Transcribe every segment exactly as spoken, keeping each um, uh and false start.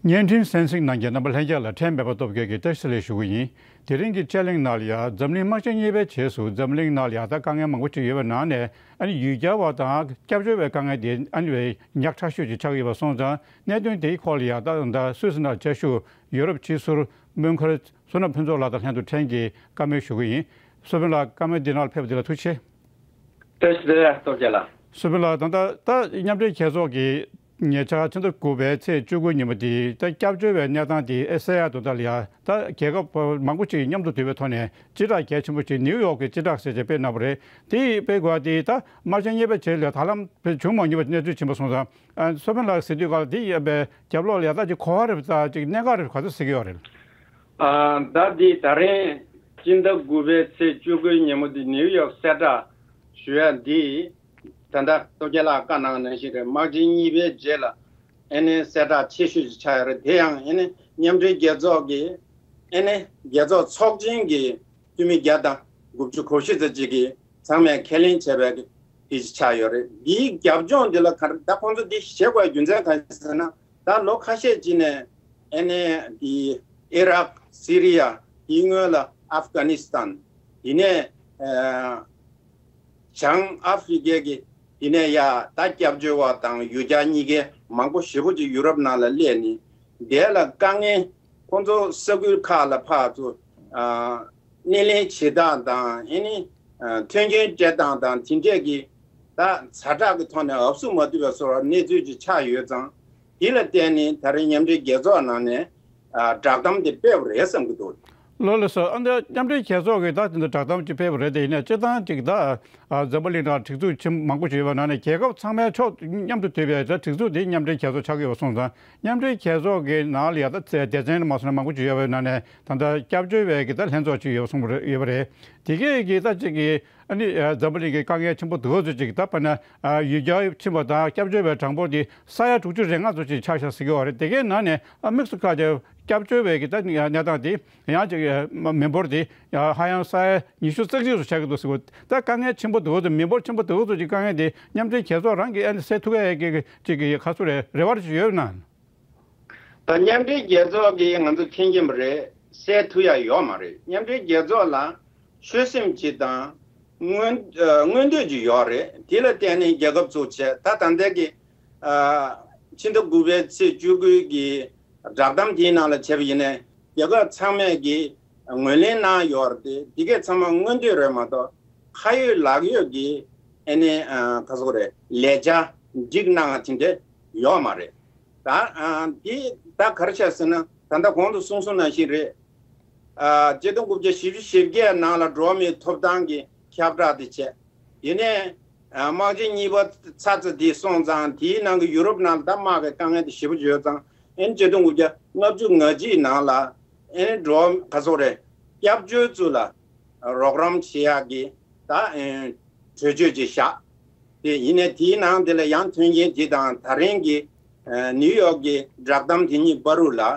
བརྙན་འཕྲིན་གསན་གཟིགས་གནང་མཁན་རྣམ་པ་ལྷན་རྒྱས་ལ་ཕྲན་མེད་པ་སྟོབས་རྒྱལ་གྱིས་བཀྲ་ཤིས་བདེ་ལེགས་ཞུ་གི་ཡིན། དེ་རིང་གི་དཔྱད་གླེང་ནང་ལ་ཡང་འཛམ་གླིང་དམག་ཆེན་གཉིས་པའི་རྗེས་སུ་འཛམ་གླིང་ནང་ལ་ཡང་ད་དཀའ་ངལ་མང་པོ་ཅིག་ཡོད་པའི་ནང་ནས། ཨ་ནི་ཡུལ་གྱར་བ་དང་སྐྱབས་བཅོལ་བའི་དཀའ་ངལ་དེ་ཨ་ནི་ཉག་ཕྲ་ཤོས་ཅིག་ཆགས་ཀྱི་ཡོད་པ་སོང་ཙང་། གནད་དོན་དེའི་སྐོར་ལ་ཡང་ད་ད་སུད་སི་ནང་བཅའ་བཞུགས་ཡུ་རོབ་སྤྱི་ཟུར་མོན་གྷོ་བསོད་ནམས་ཕུན་ཚོགས་ལགས་དང་ལྷན་དུ་ཕྲན་གྱིས་བཀའ་མོལ་ཞུ་གི་ཡིན། བསོད་ཕུན་ལགས། བཀའ་མོལ་འདི་ནང་ལ་ཕེབས་པ་འདི་ལ་ཐུགས་རྗེ་ཆེ། བཀྲ་ཤིས་བདེ་ལེགས། སྟོབས་རྒྱལ་ལགས། བསོད་ཕུན་ལགས། ད་ལྟ་ད་མཉམ་འབྲེལ་རྒྱལ་ཚོགས་ཀྱིས་ཉེ་ཆར་ཕྱི་ཟླ་དགུ་པའི་ཚེས་བཅུ་དགུ་ཉིན་མོ་དེ་ད་སྐྱབས་བཅོལ་བའི་གནས་སྟངས་དེ་ཨེ་གསལ་ཡག་དོན་དག་ལ་ཡ་ད་རྒྱལ་ཁབ་མང་པོ་ཅིག་མཉམ་དུ་བསྡུས་པའི་ཐོག་ནས་སྤྱི་བསྒྲགས་གལ་ཆེན་པོ་ཅིག་ནིའུ་ཡོག་གི་སྤྱི་བསྒྲགས་ཟེར་བྱས་སྤེལ་གནང་བ་རེད། དེ་སྤེལ་དགོས་པ་དེ་ད་དམག་ཆེན་གཉིས་པའི་རྗེས་ལ་ད་ལམ་བྱུང་མ་མྱོང་བའི་གནས་ཚུལ་ཕྱིན་པ་སོང་ཙང་། ཨ། བསོད་ཕུན་ལགས་ཟེར་དུས་ག་ལ་དེ་ཡིན་པའི་རྒྱབ་ལོགས་ལ་ཡ་ད་ཅིག་གོ་བ་རེད་ད་ཅིག་གནད་འགག་རེད་ག་ཚོད་ཟེར་གྱི་ཡོད་རེད། ཨ། ད་འདི་ད་རིང་སྤྱི་ཟླ་དགུ་པའི་ཚེས་བཅུ་དགུའི་ཉིན་མོ་འདི་ནིའུ་ཡོག་གསལ་བསྒྲགས་ཞུ་ཡ་འདི། ད་ལྟ་སྟོབས་རྒྱལ་ལགས་བཀའ་གནང་ནང་བཞིན་རེད། དམག་ཆེན་གཉིས་པའི་རྗེས་ལ་ཨ་ནི་གསལ་བསྒྲགས་ཆེ་ཤོས་ཤིག་ཆགས་ཡོད་རེད། དེ་ཡང་ཨ་ནི་མཉམ་འབྲེལ་རྒྱལ་ཚོགས་ཀྱི་ཨ་ནི་རྒྱལ་ཚོགས་ཚོགས་ཆེན་གྱི་འཐུས་མི་བརྒྱ་དང་དགུ་བཅུ་གོ་བཞི་ཙམ་ཅིག་གིས་ཚང་མས་ཁས་ལེན་བྱས་པའི་དེ་ཅིག་ཆགས་ཡོད་རེད། འདིའི་རྒྱབ་ལྗོངས་འདི་ལ་ག་རེ་ད་ཁོང་ཚོ་འདི་བྱེད་དགོས་རྒྱུ་མཚན་གང་ཡིན་ཟེར་ན། ད་ལོ་ཁ་ཤས་ཅིག་ནས་ཨ་ནི་འདི་ཨི་རག་སི་རི་ཡ། དེའི་སྔོན་ལ་ཨབ་གྷ་ནི་སི་ཐན། དེ་ནས་ཨ་བྱང་ཨ་ཧྥི་རི་ཀའི་གི་དེ་ནས་ཡ་ད་སྐྱབས་བཅོལ་བ་དང་ཡུལ་གྱར་གཉིས་ཀའི་མང་པོ་ཞེ་པོ་ཅིག་ཡུ་རོབ་ནང་ལ་སླེབས་ནས་དེ་ལ་དཀའ་ངལ་ཁོང་ཚོ་ས་ཁུལ་ཁག་ལ་ཕར་ཚུར་ཨ་སྣེ་ལེན་བྱེད་སྟངས་དང་ཨ་ནི་ཨ་མཐུན་རྐྱེན་སྤྲད་སྟངས་དང་དེ་འདྲས་ཀྱི་ད་ཛ་དྲག་གི་ཐོག་ནས་འུབ་སུ་མ་ཐུབ་པའི་བཟོ་འདྲ་གནས་ཚུལ་ཅིག་ཆགས་ཡོད་ཙང་། དེ་ལ་བརྟེན་ནས་ད་རེས་མཉམ་འབྲེལ་རྒྱལ་ཚོགས་ནང་ནས་ཨ་བསྒྲགས་གཏམ་དེ་སྤེལ་བ་རེད་བསམ་གྱི་འདུག་ལགས་ལགས་སོ། ཨ་འདི་མཉམ་འབྲེལ་རྒྱལ་ཚོགས་ཀྱིས་ད་དེ་འདྲ་བསྒྲགས་གཏམ་ཅིག་སྤེལ་བ་རེད་དེ། ཡིན་ནའི་སྤྱིར་བཏང་ཅིག་ད་ཨ་འཛམ་བུ་གླིང་ནང་སྒྲིག་འཛུགས་ཆེན་མང་པོ་ཞིག་ཡོད་པ་ནང་ནས་རྒྱལ་ཁབ་ཚང་མའི་ཕྱོགས་མཉམ་དུ་འདུས་པའི་ད་སྒྲིག་འཛུགས་དེ་མཉམ་འབྲེལ་རྒྱལ་ཚོགས་ཆགས་ཀྱི་ཡོད་པ་སོང་ཙང་། མཉམ་འབྲེལ་རྒྱལ་ཚོགས་ཀྱི་ནང་ལ་ཡ་ད་སྡེ་ཚན་མ་སོང་ན་མང་པོ་ཅིག་ཡོད་པའི་ནང་ནས་ད་ལྟ་སྐྱབས་བཅོལ་བའི་གི་ད་ལྷན་ཚོགས་ཅིག་ཡོད་པ་སོང་བ་རེད། ཡོད་པ་རེད། དེ་གས་ཀྱི་ད་ཅིག་གི་ཨ་ནི་ཨ་འཛམ་བུ་གླིང་གི་དཀའ་ངལ་ཆེན་པོ་དེ་ཚོ་ཅིག་ད་དཔེར་ན་ཨ་ཡུལ་གྱར་ཕྱིན་པ་དང་སྐྱབས་བཅོལ་བའི་གྲངས་འབོར་དེ་ས་ཡ་དྲུག་ཅུ་རེ་ལྔ་ཙམ་ཅིག་ཆགས་ཤག་ཟེར་གྱི་ཡོད་རེད། དེ་གའི་ནང་ནས་ཨ་དམིགས་སུ་བཀར་ཏེ་སྐྱབས་བཅོལ་བའི་གི་ད་གནས་སྟངས་དེ་ཡང་ཅིག་མི་འབོར་དེ་ཧ་ཡང་ས་ཡ་ཉི་ཤུ་རྩ་གཅིག་ཙམ་ཆགས་ཀྱི་འདུག་ཟེར་གྱི་ཡོད། ད་དཀའ་ངལ་ཆེན་པོ་དེ་ཚོ་མི་འབོར་ཆེན་པོ་དེ་ཚོ་ཅིག་དཀའ་ངལ་དེ་མཉམ་འབྲེལ་རྒྱལ་ཚོགས་རང་གིས་ཨ་ནི་སེལ་ཐུབ་ཡ་གི་ཅིག་གི་ག་ཚོད་རེ་རེ་བ་ཅིག་ཡོད་ན། ད་མཉམ་འབྲེལ་རྒྱལ་ཚོགས་ཀྱིས་ང་ཚོ་མཁྱེན་གྱི་མ་རེད། སེལ་ཐུབ་ཡ་ཡོད་མ་རེད། མཉམ་འབྲེལ་རྒྱལ་ཚོགས་ལ་ཆོད་སེམས་ཅིག་དང་མངོན་ཨ་མངོན་འདོད་ཅིག་ཡོད་རེད། དེ་ལ་བརྟེན་ནས་རྒྱལ་ཁབ་ཚུགས་བྱས། ད་ད་ལྟའི་གི་ཨ་ཕྱི་ཟླ་དགུ་པའི་ཚེས་བཅུ་དགུ་གི་བསྒྲགས་གཏམ་དེའི་ནང་ལ་བྱས་པ་ཡིན་ནའི་རྒྱལ་ཁབ་ཚང་མས་ཀྱི་ངོས་ལེན་གནང་ཡོད་རེད་དེ། དེ་གས་ཚང་མ་མངོན་འདོད་རེད་མ་གཏོགས་ཁ་ཡོད་ལག་ཡོད་ཀྱི་ཨ་ནི་ཨ་ག་ཚོད་རེད། ལས་འཆར་སྒྲིག་གནང་བ་དེ་འདྲ་ཡོད་མ་རེད། ད་ཨ་འདི་ད་ག་རེ་བྱས་ཟེར་ན། ད་ལྟ་གོང་དུ་གསུངས་སོང་ནང་བཞིན་རེད། ཨ་ཆིག་སྟོང་དགུ་བརྒྱ་བཞི་བཅུ་ཞེ་བརྒྱད་ནང་ལ་འགྲོ་བ་མིའི་ཐོབ་ཐང་གི་ཁྱབ་བསྒྲགས་དེ་བྱས། ཡིན་ནའི་ཨ་དམག་ཆེན་གཉིས་པ་ཚར་ཚར་དེ་སོང་ཙང་། དེའི་ནང་གི་ཡུ་རོབ་ནང་ལ་ད་དམག་གི་དཀའ་ངལ་དེ་ཞེ་པོ་ཡོད་ཙང་། ཨ་ནི་ཆིག་སྟོང་དགུ་བརྒྱ་ལྔ་བཅུ་ང་གཅིག་ནང་ལ་ཨ་ནི་འགྲོ་བ་ག་ཚོད་རེད། སྐྱབས་བཅོལ་ཚོ་ལ་རོགས་རམ་བྱེད་ཡག་གི་ད་ཨ་གྲོས་ཆོད་ཅིག་བཞག་དེ་ཡིན་ནའི་དེའི་ནང་དེ་ལ་ཡང་མཐུན་རྐྱེན་དེ་དང་ད་རིང་གི་ཨ་ནིའུ་ཡོག་གི་བསྒྲགས་གཏམ་དེ་གཉིས་བར་དུ་ལ་ཨ་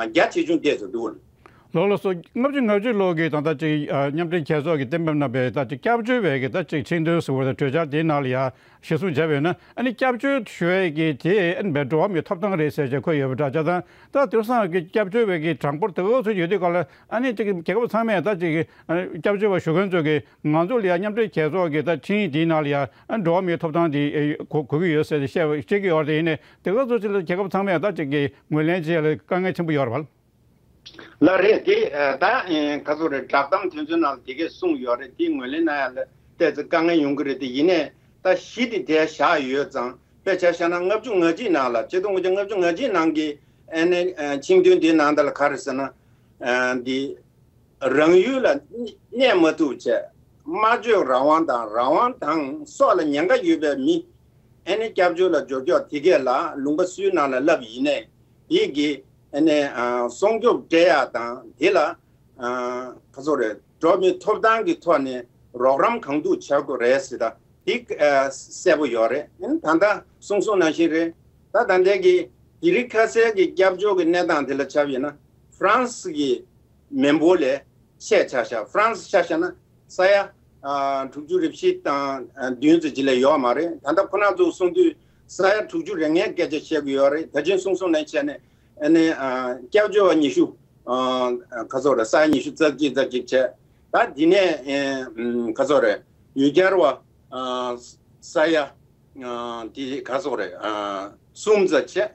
རྒྱ་ཆེ་ཆུང་ཏོག་ཙམ་འདུག་ལགས་ལགས་སོ། ལྔ་བཅུ་ང་བཅུ་ལོ་གི་ད་ལྟ་ཅིག་ཨ་མཉམ་འབྲེལ་རྒྱལ་ཚོགས་ཀྱིས་གཏན་འབེབས་གནང་པའི་ད་ཅིག་སྐྱབས་བཅོལ་བའི་གི་ད་ཅིག་ཆིངས་དོན་ཟེར་བ་དང་གྲོས་འཆར་དེའི་ནང་ལ་ཡ་གཞིར་བཟུང་བྱས་པ་ཡིན་ན། ཨ་ནི་སྐྱབས་བཅོལ་ཞུ་བའི་གི་དེ་ཨ་ནི་འགྲོ་བ་མིའི་ཐོབ་ཐང་རེད་ཟེར་བྱས་འཁོད་ཡོད་པ་འདྲ་ཆགས་ཙང་། ད་དེང་སང་གི་སྐྱབས་བཅོལ་བའི་གི་གྲངས་འབོར་དེ་ག་ཚོད་ཡོད་དུས་ག་ལ། ཨ་ནི་ཅིག་རྒྱལ་ཁབ་ཚང་མས་ད་ཅིག་ཨ་སྐྱབས་བཅོལ་བ་ཞུ་མཁན་ཚོ་གིས་ང་ཚོ་ལ་ཡ་མཉམ་འབྲེལ་རྒྱལ་ཚོགས་ཀྱི་ད་ཆིངས་ཡིག་དེའི་ནང་ལ་ཡ་ཨ་འགྲོ་བ་མིའི་ཐོབ་ཐང་དེ་ཨེ་དགོས་དགོས་ཀྱི་ཡོད་ཟེར་ཏེ་བཤད་བཤད་ཀྱི་ཡོད་རེད། ཡིན་ནའི་དེ་ག་ཚོད་ཅིག་ལ་རྒྱལ་ཁབ་ཚང་མས་ད་ཅིག་གི་ངོས་ལེན་བྱེད་ཡ་ལ་དཀའ་ངལ་ཆེན་པོ་ཡོད་རེད་པ། ལགས་རེད། དེ་ཨ་ད་ཨེ་ག་ཚོད་རེད། བསྒྲགས་གཏམ་དེ་ཚོའི་ནང་ལ་དེ་གས་གསུངས་ཡོད་རེད། དེ་ངོས་ལེན་གནང་ཡ་ལ་ཏོག་ཙམ་དཀའ་ངལ་ཡོང་གི་རེད། དེ་ཡིན་ནའི་ད་གཞི་དེ་དེ་བཞག་ཡོད་ཙང་། དཔེ་ཆ་བཞག་ན་ལྔ་བཅུ་ང་གཅིག་ནང་ལ། ཆིག་སྟོང་དགུ་བརྒྱ་ལྔ་བཅུ་ང་གཅིག་ནང་གི་ཨ་ནི་ཨ་ཆིངས་དོན་དེའི་ནང་ད་ལ་ག་རེ་ཟེར་ན། ཨ་འདི་རང་ཡུལ་ལ་གནས་མ་ཐུབ་བྱས། སྨྲ་བརྗོད་རང་དབང་དང་། རང་དབང་དང་སྲོག་ལ་ཉེན་ཁ་ཡོད་པའི་མི་ཨ་ནི་སྐྱབས་བཅོལ་ལ་འབྱོར་ཀྱོག་དེ་གས་ལ་ལུང་པ་སུའི་ནང་ལ་བསླབས་ཡིན་ནའི། དེ་གི་ཨ་ནི་ཨ་སྲུང་སྐྱོབ་སྤྲད་ཡག་དང་། དེ་ལ་ཨ་ག་ཚོད་རེད། འགྲོ་བ་མིའི་ཐོབ་ཐང་གི་ཐོག་ནས་རོགས་རམ་གང་ཐུབ་བྱ་དགོས་རེད་ཟེར། ད་དེ་ཨ་གསལ་པོ་ཡོད་རེད། ཨ་ནི་ད་ལྟ་གསུངས་སོང་ནང་བཞིན་རེད། ད་ད་ལྟའི་གི་དེ་རིང་ཁ་སང་གི་སྐྱབས་བཅོལ་གྱི་གནས་སྟངས་དེ་ལ་ཆ་བཞག་ན། ཧྥ་རན་སི་གི་མི་འབོར་ལས་ཆེ་ཆགས་ཤག་ཧྥ་རན་སི་ཆ་བཞག་ན་ས་ཡ་ཨ་དྲུག་ཅུ་རེ་བཞི་དང་ཨ་བདུན་ཙམ་ཅིག་ལས་ཡོད་མ་རེད། ད་ལྟ་ཁོ་རང་ཚོ་གསུང་དུས་ས་ཡ་དྲུག་ཅུ་རེ་ལྔའི་སྐད་ཆ་བཤད་ཀྱི་ཡོད་རེད། ད་ཅིང་གསུང་སོང་ནང་བྱས་ནས་ ཨ་ནི་ཨ་སྐྱབས་བཅོལ་བ་ཉི་ཤུ། ཨ་ག་ཚོད་རེད། ས་ཡ་ཉི་ཤུ་རྩ་གཅིག་རྩ་གཅིག་བྱས། ད་འདི་ནས་ཨ་ག་ཚོད་རེད། ཡུལ་གྱར་བ་ཨ་ས་ཡ་ཨ་དེ་ག་ཚོད་རེད། ཨ་གསུམ་ཙམ་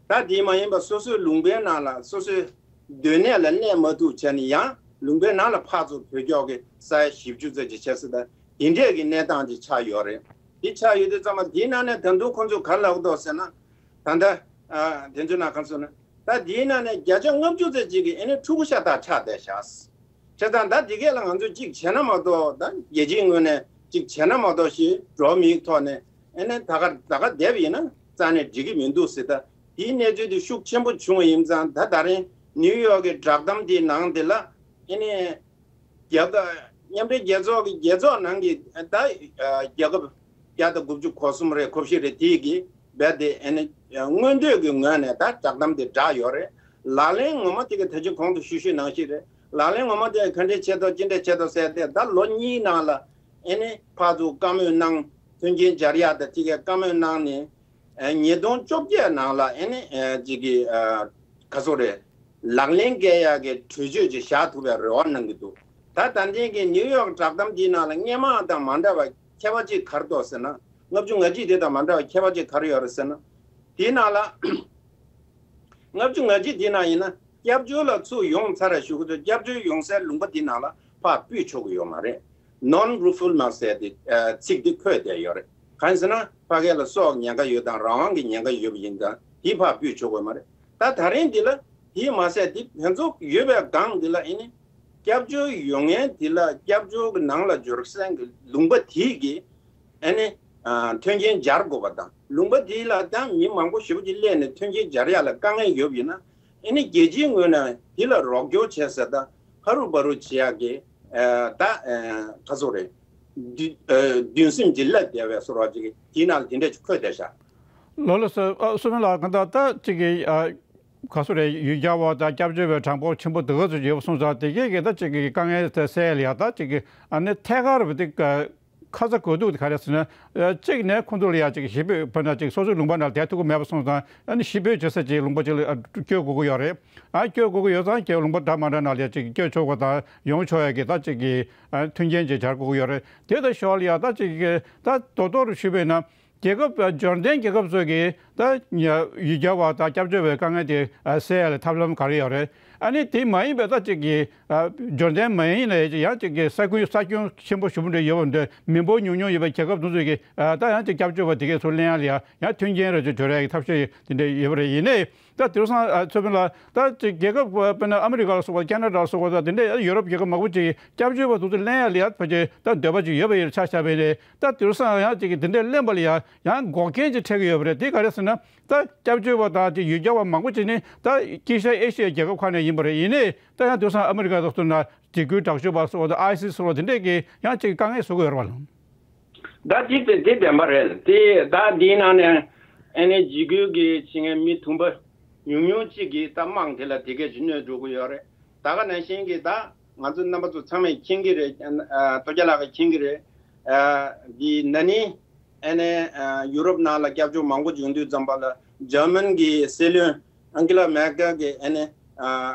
བྱས། ད་དེ་མ་ཡིན་པ་སོ་སོའི་ལུང་པའི་ནང་ལ་སོ་སོའི་སྡོད་གནས་ལ་གནས་མ་ཐུབ་བྱས་ནས་ཡང་ལུང་པའི་ནང་ལ་ཕར་ཚུར་བྲོས་ཀྱོག་གི་ས་ཡ་བཞི་བཅུ་ཙམ་ཅིག་བྱས་ཟེར། ད་དེ་འདྲས་ཀྱི་གནས་སྟངས་ཅིག་ཆགས་ཡོད་རེད། དེ་ཆགས་ཡོད་དུས་ཙམ་པ་དེའི་ནང་ནས་ད་དུང་ཁོང་ཚོས་ག་རེ་ལབ་འདུག་ཟེར་ན། ད་ལྟ་ཨ་དེ་ཚོའི་ནང་ག་ཚོད་ན། ད་དེའི་ནང་ནས་བརྒྱ་ཆ་ལྔ་བཅུ་ཙམ་ཅིག་གིས་ཨེ་ནི་ཕྲུ་གུ་ཤ་སྟག་ཆགས་བསྡད་ཤག། བྱས་ཙང་ད་འདི་གས་ལ་ང་ཚོས་གཅིག་བྱས་ན་མ་གཏོགས། ད་རྒྱལ་སྤྱིའི་ངོས་ནས་གཅིག་བྱས་ན་མ་གཏོགས་ཞེས་འགྲོ་བ་མིའི་ཐོག་ནས་ཨེ་ནས་ད་ག་ད་ག་བསྡད་པ་ཡིན་ན་རྩ་ནས་འགྲིག་གི་མི་འདུག་ཟེར། ད་དེའི་གནས་ཚུལ་དེ་ཤུགས་ཆེན་པོ་བྱུང་བ་ཡིན་ཙང་། ད་ད་རིང་ནིའུ་ཡོག་གི་བསྒྲགས་གཏམ་དེའི་ནང་དེ་ལ་ཨེ་ནས་རྒྱལ་ཁབ་མཉམ་འབྲེལ་རྒྱལ་ཚོགས་ཀྱི་རྒྱལ་ཚོགས་ནང་གི་ད་རྒྱལ་ཁབ་བརྒྱ་དང་དགུ་བཅུ་གོ་གསུམ་རེད། གོ་བཞི་རེད། དེ་གི་རྦད་དེ་ཨེ་ནི་མངོན་འདོད་ཀྱི་ངོས་ནས་ད་བསྒྲགས་གཏམ་དེ་བསྒྲགས་ཡོད་རེད། ལག་ལེན་ངོ་མ་དེ་ག་ད་ཅི་གོང་དུ་ཞུས་ཞུས་ནང་བཞིན་རེད། ལག་ལེན་ངོ་མ་དེ་ག་འདྲས་བྱེད་དོ་ཅི་འདྲས་བྱེད་དོ་ཟེར་ཏེ། ད་ལོ་གཉིས་ནང་ལ་ཨེ་ནི་ཕར་ཚུར་བཀའ་མོལ་གནང་། མཐུན་རྐྱེན་སྦྱར་ཡག་དང་དེ་གའི་བཀའ་མོལ་གནང་ནས། ཨེ་ཉིས་སྟོང་བཅོ་བརྒྱད་ནང་ལ་ཨེ་ནི་ཨེ་ཅིག་གི་ཨ་ག་ཚོད་རེད། ལག་ལེན་འགེལ་ཡག་གི་གྲོས་ཆོད་ཅིག་བཞག་ཐུབ་པའི་རེ་བ་གནང་གི་འདུག། ད་ད་ལྟའི་གི་ནིའུ་ཡོག་བསྒྲགས་གཏམ་འདིའི་ནང་ལ་སྔོན་མ་དང་མ་འདྲ་བ་ཁྱད་པར་ཅིག་ག་རེ་འདུག་ཟེར་ན། ལྔ་བཅུ་ང་གཅིག་དེ་དང་མ་འདྲ་བ་ཁྱད་པར་ཅིག་ག་རེ་ཡོད་རེད་ཟེར་ན། དེའི་ནང་ལ་ལྔ་བཅུ་ང་གཅིག་དེའི་ནང་ཡིན་ན་སྐྱབས་བཅོལ་ལ་ཚུར་ཡོང་ཚར་ར་ཞུ་གི་འདུག། སྐྱབས་བཅོལ་ཡོང་སའི་ལུང་པ་དེའི་ནང་ལ་ཕར་སྤོས་ཆོག་གི་ཡོད་མ་རེད། Non-refoulement ཟེར་དེ་ཨ་ཚིག་དེ་འཁོད་བསྡད་ཡོད་རེད། གང་ཡིན་ཟེར་ན་ཕ་གི་ལ་སྲོག་ཉེན་ཁ་ཡོད་དང་རང་དབང་གི་ཉེན་ཁ་ཡོད་པ་ཡིན་ཙང་དེ་ཕར་སྤོས་ཆོག་གི་ཡོད་མ་རེད། ད་ད་རིང་འདི་ལ་དེ་མ་ཟད་དེ་ཕན་ཚུན་ཡོད་པའི་སྒང་འདི་ལ་ཨེ་ནི་སྐྱབས་བཅོལ་ཡོང་མཁན་དེ་ལ་སྐྱབས་བཅོལ་གྱི་ནང་ལ་འབྱོར་སའི་ལུང་པ་དེ་གི་ཨ་ནི་ཨ་མཐུན་རྐྱེན་སྦྱར་དགོས་པ་དང་། ལུང་པ་དེ་ལ་ད་མི་མང་པོ་ཞེ་པོ་ཅིག་སླེབས་ནས་མཐུན་རྐྱེན་སྦྱར་ཡག་ལ་དཀའ་ངལ་ཡོད་པ་ཡིན་ན། ཨེ་ནི་རྒྱལ་སྤྱིའི་ངོས་ནས་དེ་ལ་རོགས་སྐྱོར་བྱས་ཟེར། ད་ཧ་རུ་བ་རུ་བྱེད་ཡག་གི་ཨ་ད་ཨ་ག་ཚོད་རེད། འདུ་ཨ་འདུན་སེམས་ཅིག་སླེབས་བསྡད་པའི་བཟོ་འདྲ་ཅིག་དེའི་ནང་ལ་དེ་འདྲ་ཅིག་འཁོད་བསྡད་ཤག། ལགས་ལགས་སོ། ཨ་སོ་མིན་ལགས། གང་ལྟར་ད་ཅིག་གི་ཨ་ག་ཚོད་རེད། ཡུལ་གྱར་བ་དང་སྐྱབས་བཅོལ་བའི་གྲངས་འབོར་ཆེན་པོ་དེ་ག་ཚོད་ཡོད་པ་སོང་ཙང་། དེ་གས་ཀྱི་ད་ཅིག་གི་དཀའ་ངལ་དེ་སེལ་ཡག་ལ་ཡ་ད་ཅིག་གི་ཨ་ནི་ཐད་ཀར་བ་དེ་ཁ་ཚ་དགོས་གཏུགས་དེ་ག་རེ་ཟེར་ན། ཨ་གཅིག་ནས་ཁོང་ཚོ་ལ་ཡ་ཅིག་གཞིས་སྤོས་བོད་ནང་ཅིག་སོ་སོའི་ལུང་པ་ནང་བསྡད་ཐུབ་ཀྱི་མེད་པ་སོང་ཙང་། ཨ་ནི་གཞིས་སྤོས་བྱེད་ས་ཅིག་ལུང་པ་ཅིག་ལ་ཨ་བསྐྱོད་དགོས་ཀྱི་ཡོད་རེད། ཨ་བསྐྱོད་དགོས་ཀྱི་ཡོད་ཙང་ཀྱི་ལུང་པ་འདྲ་མ་འདྲ་ནང་ལ་ཡ་ཅིག་བསྐྱོད་ཆོག་པ་དང་ཡོང་ཆོག་ཡ་གི་ད་ཅིག་གི་ཨ་མཐུན་རྐྱེན་ཅིག་སྦྱར་དགོས་ཀྱི་ཡོད་རེད། དེ་ད་ཞོར་ལ་ཡ་ད་ཅིག་གི་ད་མདོར་མདོར་ཞུས་པ་ཡིན་ན། རྒྱལ་ཁབ་འབྱོར་ལྡན་རྒྱལ་ཁབ་ཚོས་ཀྱིས་ད་ཡུལ་གྱར་བ་དང་སྐྱབས་བཅོལ་བའི་དཀའ་ངལ་དེ་སེལ་ཡ་ལ་ཐབས་ལམ་ག་རེ་ཡོད་རེད། ཨ་ནི་དེ་མ་ཡིན་པའི་ད་ཅིག་གི་འབྱོར་ལྡན་མ་ཡིན་ནའི་ཡང་ཅིག་གི་ས་ཁུལ་ས་ཁྱོན་ཆེན་པོ་ཞེ་པོ་འདྲ་ཡོད་པ་འདྲ། མི་འབོར་ཉུང་ཉུང་ཡོད་པའི་རྒྱལ་ཁབ་དེ་ཚོས་ཀྱིས་ད་ཡང་ཅིག་སྐྱབས་བཅོལ་བ་དེ་གས་ཚུར་ལེན་ཡ་ལ་ཡ་ཡང་མཐུན་རྐྱེན་རེ་ཅིག་སྦྱོར་ཡ་གི་ཐབས་ཤེས་དེ་འདྲ་ཡོད་པ་རེད། ཡིན་ནའི་ད་དེང་སང་ཨ་ཚོ་བིན་ལ་ད་ཅིག་རྒྱལ་ཁབ་དཔེར་ན་ཨ་མི་རི་ཀ་ལ་སོགས་པ་ཁེ་ན་ཌ་ལ་སོགས་པ་དང་དེ་འདྲ་ཡུ་རོབ་རྒྱལ་ཁབ་མང་པོ་ཅིག་སྐྱབས་བཅོལ་བ་དེ་ཚོ་ལེན་ཡ་ལ་ཡ་ཕལ་ཆེར་ད་འདོད་པ་ཅིག་ཡོད་པ་ཡིན་ཆ་བཞག་པ་ཡིན་ནའི། ད་དེང་སང་ཡང་ཅིག་གི་དེ་འདྲའི་ལེན་པ་ལ་ཡང་ཡང་འགོག་རྐྱེན་ཅིག་འཕྲད་ཀྱི་ཡོད་པ་རེད། དེ་ག་རེ་ཟེར་ན། ད་སྐྱབས་བཅོལ་བ་དང་དེ་ཡུལ་གྱར་བ་མང་པོ་ཅིག་ནི་ད་དཀྱིལ་ཤར་ཨེ་ཤི་ཡའི་རྒྱལ་ཁབ་ཁག་ནས་ཡིན་པ་རེད། ཡིན་ནའི་ད་ཡང་དེང་སང་ཨ་མི་རི་ཀ་སོགས་ཚོ་ན་འཇིགས་སྐུལ་དྲག་སྤྱོད་པ་སོགས་དང་ཨའི་སི་སི་སོགས་དེ་འདྲས་ཀྱི་ཡང་ཅིག་དཀའ་ངལ་བཟོ་གི་ཡོད་རེད་བ། ད་དེ་དེ་དེ་བདེན་པ་རེད། དེ་ད་འདིའི་ནང་ནས་ཨ་ནི་འཇིགས་སྐུལ་གྱི་བྱེད་མཁན་མི་དུམ་པ་ཉུང་ཉུང་ཅིག་གིས་ད་དམངས་དེ་ལ་དེ་གས་ཅིག་གནོད་འགྲོ་གི་ཡོད་རེད། ད་ག་ནང་བཞིན་གྱི་ད་ང་ཚོ་རྣམ་པ་ཚོ་ཚང་མས་མཁྱེན་གྱི་རེད། ཨ་ཏོ་རྒྱ་ལགས་ཀྱིས་མཁྱེན་གྱི་རེད། ཨ་འདི་ན་ནིང་ཨ་ནི་ཨ་ཡུ་རོབ་ནང་ལ་སྐྱབས་བཅོལ་མང་པོ་ཡོང་དུས་ཙམ་པ་ལ་འཇར་མན་གྱི་སྲིད་བློན་ཨན་ཀི་ལ་མེར་ཀེལ་གྱིས་ཨ་ནི་ཨ་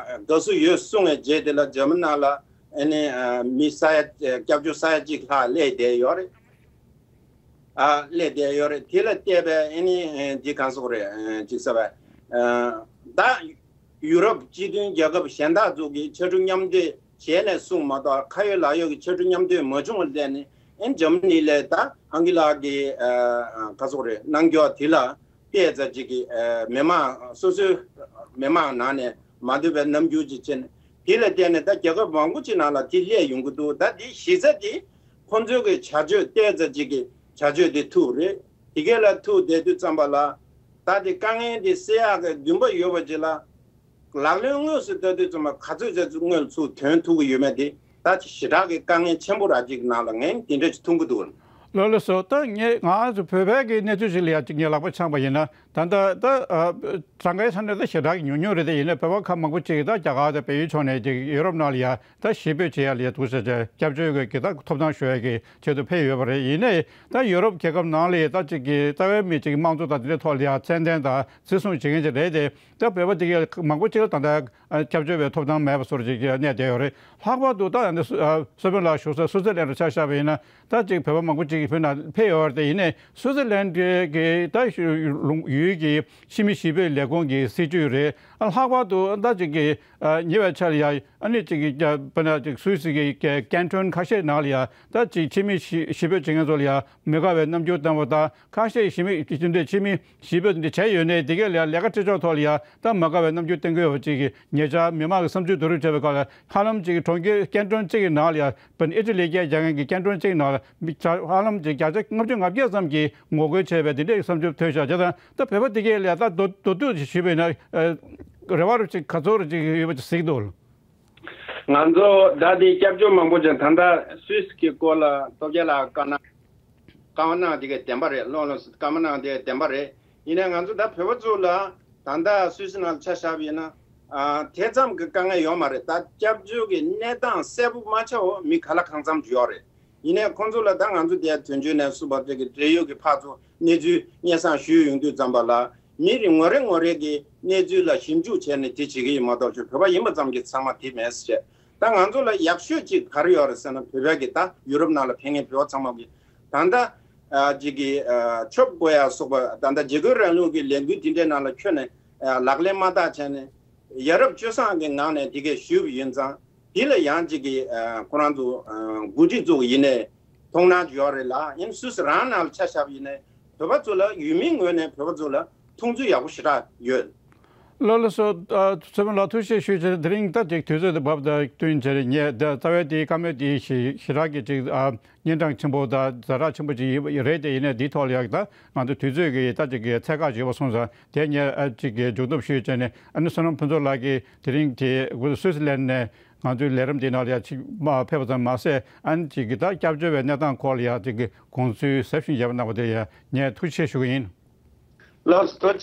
དགའ་བསུ་ཡོད་གསུངས་པའི་རྗེས་དེ་ལ་འཇར་མན་ནང་ལ་ཨ་ནི་ཨ་མི་ས་ཡ་སྐྱབས་བཅོལ་ས་ཡ་གཅིག་ལྷག་སླེབས་བསྡད་ཡོད་རེད། ཨ་སླེབས་བསྡད་ཡོད་རེད། དེ་ལ་བལྟས་པས་ཨ་ནི་ཨ་འདི་གང་ཟེར་དགོས་རེད། ཨ་ཅིག་ཟེར་བས་ཨ་ད་ཡུ་རོབ་སྤྱི་མཐུན་རྒྱལ་ཁབ་གཞན་དག་ཚོ་གིས་ཕྱར་གྲུ་མཉམ་འདེགས་བྱས་ནས་གསུངས་མ་གཏོགས། ཁ་ཡོད་ལག་ཡོད་ཀྱི་ཕྱར་གྲུ་མཉམ་འདེགས་མ་བྱུང་བ་ལས་ནི་ཨེ་འཇར་མ་ནི་ལས་ད་ཨང་ཀི་ལགས་ཀྱིས་ཨ་ག་ཟེར་དགོས་རེད། གནང་རྒྱུ་དེ་ལ་བལྟས་ཙམ་ཅིག་གིས་ཨ་མི་མང་སོ་སོའི་མི་མང་ནང་ནས་མ་འདོད་པའི་རྣམ་འགྱུར་ཅིག་བྱས་ནས། དེ་ལ་བརྟེན་ནས་ད་རྒྱལ་ཁབ་མང་པོ་ཅིག་ནང་ལ་དེ་སླེབས་ཡོང་གི་འདུག། ད་དེ་གཞི་རྩ་དེ་ཁོང་ཚོའི་གི་བྱ་སྤྱོད་བལྟས་ཙམ་ཅིག་གི་བྱ་སྤྱོད་དེ་ཐུག་རེད། དེ་གས་ལ་ཐུག་བསྡད་དུས་ཙམ་པ་ལ་ད་དེ་དཀའ་ངལ་དེ་སེལ་ཡག་གི་འདུན་པ་ཡོད་པ་ཅིག་ལ་ལག་ལེན་དངོས་སུ་བསྟར་དུས་ཙམ་པ་ག་ཚོད་ཅིག་དངོས་སུ་དོན་ཐུག་གི་ཡོད་མེད་དེ་ད་ཞེ་དྲག་གི་དཀའ་ངལ་ཆེན་པོ་ར་ཅིག་ནང་ལ་ངས་དེ་འདྲ་ཅིག་མཐོང་གི་འདུག། ལགས་ལགས་སོ། ད་ངས་ང་ཚོ་བོད་པའི་གི་གནས་ཚུལ་ཞིག་ལ་ཡ་གཅིག་ངས་ལག་པ་འཆང་པ་ཡིན་ན། ད་ལྟ་ད་ཨ་གྲངས་ཀའི་ཆ་ནས་ད་ཞེ་དྲག་གི་ཉུང་ཉུང་རེད། དེ་ཡིན་ན་བོད་པ་ཁག་མང་པོ་ཅིག་ད་རྒྱ་གར་དང་བལ་ཡུལ་ཕྱོགས་ནས་ཅིག་ཡུ་རོབ་ནང་ལ་ཡ་ད་གཞིས་སྤོས་བྱེད་ཡ་ལ་ཡ་འདུག་ཟེར་བྱས་སྐྱབས་བཅོལ་གྱི་གི་ད་ཐོབ་ཐང་ཞུ་ཡ་གི་ཆེད་དུ་ཕེབས་ཡོད་པ་རེད། ཡིན་ནའི་ད་ཡུ་རོབ་རྒྱལ་ཁབ་ནང་ལ་ཡ་ད་ཅིག་གི་རྩ་བའི་མི་ཅིག་དམངས་གཙོ་དང་དེ་འདྲའི་ཐོག་ལ་ཡ་ཚད་ལྡན་དང་བརྩི་སྲུང་བྱེད་མཁན་ཅིག་རེད་དེ། ད་བོད་པ་དེ་གའི་མང་པོ་ཅིག་ལ་ད་ལྟ་ཨ་སྐྱབས་བཅོལ་བའི་ཐོབ་ཐང་མེད་པ་བཟོ་འདྲ་ཅིག་གནས་བསྡད་ཡོད་རེད། ལྷག་པར་དུ་ད་ཨ་ནི་སུ་ཨ་སུ་པན་ལགས་བཞུགས་ས་སུའུ་ཙེར་ལན་ཌི་ཆ་བཞག་པ་ཡིན་ན། ད་ཅིག་བོད་པ་མང་པོ་ཅིག་བོད་ནང་ཕེབས་ཡོད་རེད། དེ་ཡིན་ནའི་སུའུ་ཙེར་ལན་ཌི་གི་ད་ལུང་ཡུལ་གྱི་ཕྱི་མི་གཞིས་སྤོས་ལས་ཁུངས་ཀྱི་སྲིད་ཇུས་རེད། ཨ་ལྷག་པར་དུ་ད་ཅིག་གི་ཨ་ཉེ་བའི་ཆར་ཡ་ཨ་ནི་ཅིག་གི་ད་དཔེར་ན་ཅིག་སུད་སི་གི་ཀེན་ཀེན་ཊོན་ཁ་ཤས་ནང་ལ་ཡ་ད་ཅིག་ཕྱི་མི་གཞིས་གཞིས་སྤོས་བྱེད་མཁན་ཚོ་ལ་ཡ་མི་དགའ་བའི་རྣམ་འགྱུར་བསྟན་པ་དང་། ཁ་ཤས་གཞིས་མི་སྤྱི་མཐུན་ཕྱི་མི་གཞིས་སྤོས་འདི་བྱས་ཡོད་ནའི་འདི་གའི་ལ་ལས་ཀ་སྤྲད་ཕྱོགས་ཐོག་ལ་ཡ་ད་མ་དགའ་བའི་རྣམ་འགྱུར་བསྟན་གྱི་ཡོད་པ་ཅིག་གི་ཉེ་ཆར་མི་མང་གི་བསམ་ཚུལ་བསྡུ་རུབ་བྱས་པའི་སྐབས་ལ་ཧ་ལམ་ཅིག་གི་གྲོང་ཁྱེར་ཀེན་ཊོན་གཅིག་གི་ནང་ལ་ཡ་དཔེར་ན་ཨི་ཊ་ལི་སྐད་རྒྱག་མཁན་གྱི་ཀེན་ཊོན་གཅིག་གི་ནང་ལ་མི་ཧ་ལམ་ཅིག་བརྒྱ་ཆ་ལྔ་བཅུ་ང་བརྒྱད་ཙམ་གྱིས་ངོ་རྒོལ་བྱས་པའི་འདི་འདྲའི་བསམ་ཚུལ་ཐོན་ཤག་བྱས་ཙང་ད་བོད་པ་འདི་གའི་ལ་ད་མདོར་མདོར་བསྡུས་ཞུས་པ་ཡིན་ན་ཨ་རེ་བ་རུ་ཅིག་ག་ཚོད་རུ་ཅིག་ཡོད་པ་ཅིག་གཟིགས་འདུག་ང་ཚོ་ད་དེ་སྐྱབས་བཅོལ་མང་པོ་ཅིག་ད་ལྟ་སུད་སི་གི་སྐོར་ལ་སྟོབས་རྒྱལ་ལགས་བཀའ་གནང་། བཀའ་གནང་དེ་གའི་བདེན་པ་རེད། ལོ་ལོ་བཀའ་གནང་དེ་གའི་བདེན་པ་རེད། ཡིན་ནའི་ང་ཚོ་ད་བོད་པ་ཚོ་ལ་ད་ལྟ་སུད་སི་ནང་ཆ་བཞག་པ་ཡིན་ན་ཨ་དེ་ཙམ་གྱི་དཀའ་ངལ་ཡོད་མ་རེད། ད་སྐྱབས་བཅོལ་གྱི་གནས་སྟངས་གསལ་པོ་མ་ཆགས་འོ་མི་ག་ལ་གང་འཚམ་ཡོད་རེད། ཡིན་ནའི་ཁོང་ཚོ་ལ་ད་ང་ཚོ་དེ་དོན་གཅོད་ནས་བཟུང་བ་དེ་གི་འབྲེལ་ཡོད་ཀྱི་ཕར་ཚུར་གནས་ཚུལ་སྙན་སེང་ཞུས་ཡོང་དུས་ཙམ་པ་ལ་མི་རེ་ངོ་རེ་ངོ་རེ་གི་གནས་ཚུལ་ལ་ཞིབ་འཇུག་བྱས་ནས་དེ་བྱེད་ཀྱི་ཡིན་མ་གཏོགས་ཁྱོད་བོད་པ་ཡིན་པ་ཙམ་གྱིས་ཚང་མ་དེ་མེད་ཟེར། ད་ང་ཚོ་ལ་ཡག་ཤོས་ཅིག་ག་རེ་ཡོད་རེད་ཟེར་ན་བོད་པའི་གི་ད་ཡུ་རོབ་ནང་ལ་ཕེབས་མཁན་བོད་པ་ཚང་མ་གི་ད་ལྟ་ཨ་ཅིག་གི་ཨ་ཆོབ་བསྐོ་ཡ་སོགས་པ་ད་ལྟ་འཇིགས་སྐུལ་རིང་ལུགས་ཀྱི་ལས་འགུལ་དེ་འདྲའི་ནང་ལ་ཁྱོན་ནས་ཨ་ལག་ལེན་མ་བསྟར་བྱས་ནས་ཡ་རབས་སྤྱོད་བཟང་གི་ངང་ནས་དེ་གས་ཞུས་པ་ཡིན་ཙང་དེ་ལ་ཡང་ཅིག་གི་ཨ་ཁོ་རང་ཚོ་ཨ་འགོ་ཁྲིད་ཚོ་ཡིན་ནའི་མཐོང་སྣང་ཡོད་རེད་ལ། ཡིན་སུད་སི་རང་ནང་ལ་ཆ་བཞག་པ་ཡིན་ནའི་བོད་པ་ཚོ་ལ་ཡུལ་མིའི་ངོས་ནས་བོད་པ་ཚོ་ལ་མཐོང་ཚུལ་ཡག་པོ་ཞེ་དྲག་ཡོད། ལགས་ལགས་སོ། ཨ་ཚོད་མ་ལགས་ཐུགས་རྗེ་ཆེ་ཞུ་བྱས། དེ་རིང་ད་ཅིག་དུས་ཚོད་དང་བབ་དང་བསྟུན་བྱས་ངས་ད་རྩ་བའི་དེའི་བཀའ་མོལ་དེ་ཞེ་ཞེ་དྲག་གི་ཅིག་ཨ་སྙན་གྲགས་ཆེན་པོ་དང་ཛ་དྲག་ཆེན་པོ་ཅིག་ཡིན་རེད། དེ་ཡིན་ནའི་འདིའི་ཐོག་ལ་ཡག་ད་ང་ཚོ་དུས་ཚོད་ཀྱི་ད་ཅིག་གི་ཚད་བཀག་ཅིག་ཡོད་པ་སོང་ཙང་དེ་ངས་ཨ་ཅིག་གི་མཇུག་སྡོམ་ཞུས་བྱས་ནས། ཨ་ནི་བསོད་ནམས་ཕུན་ཚོགས་ལགས་ཀྱིས་དེ་རིང་དེ་སུད་སི་ལན་ནས་ང་ཚོའི་ལས་རིམ་དེ་ནང་ལ་ཡ་ཅིག་མ་ཕེབས་པ་ཙམ་མ་ཟད། ཨ་ནི་ཅིག་གི་ད་སྐྱབས་བཅོལ་བའི་གནས་སྟངས་སྐོར་ལ་ཡ་ཅིག་གི་དགོངས་ཚུལ་ཟབ་ཞིང་རྒྱས་པ་གནང་བ་དེ་ཡ་ངས་ཐུགས་རྗེ་ཆེ་ཞུ་གི་ཡིན། ལགས་སོ། ཐུགས་རྗེ་ཆེ།